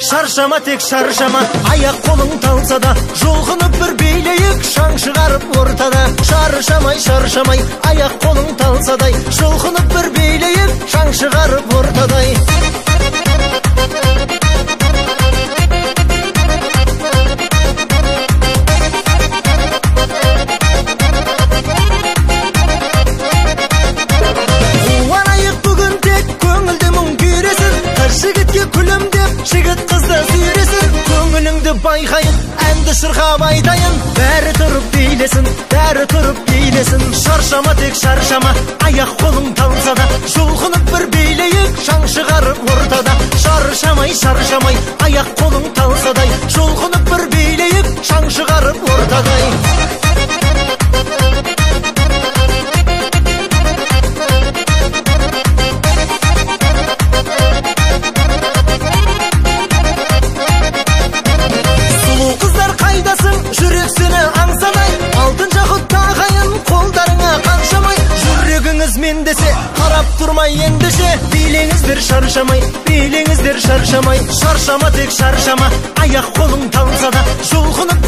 Шаршама тек шаршама, аяқ қолың талса да, жұлқынып бір билейік, шаң шығарып ортада. Шаршамай, шаршамай, аяқ қолың талсадай, жұлқынып бір билейік, шаң шығарып ортадай. Қуанайық бүгін тек, көңілді мұң күйресін, қыз жігітке күлімдеп, жігіт қызды сүйресін. Көңіліңді байқайын, әнді шырқап айтайын, бәрі тұрып билесін, бәрі тұрып билесін. Шаршама тек шаршама, аяқ қолың талса да, жұлқынып бір билейік, шаң шығарып ортада. Шаршамай, шаршамай, аяқ қолың талсадай, жұлқынып бір билейік, шаң шығарып ортадай. Жүрек сені аңсадай, алтын жақұт тағайын, қолдарыңа қаншамай. Жүрегіңіз мен десе, қарап тұрмай ендеше, билеңіздер шаршамай, билеңіздер шаршамай. Шаршама тек шаршама, аяқ қолың талса да, жұлқынып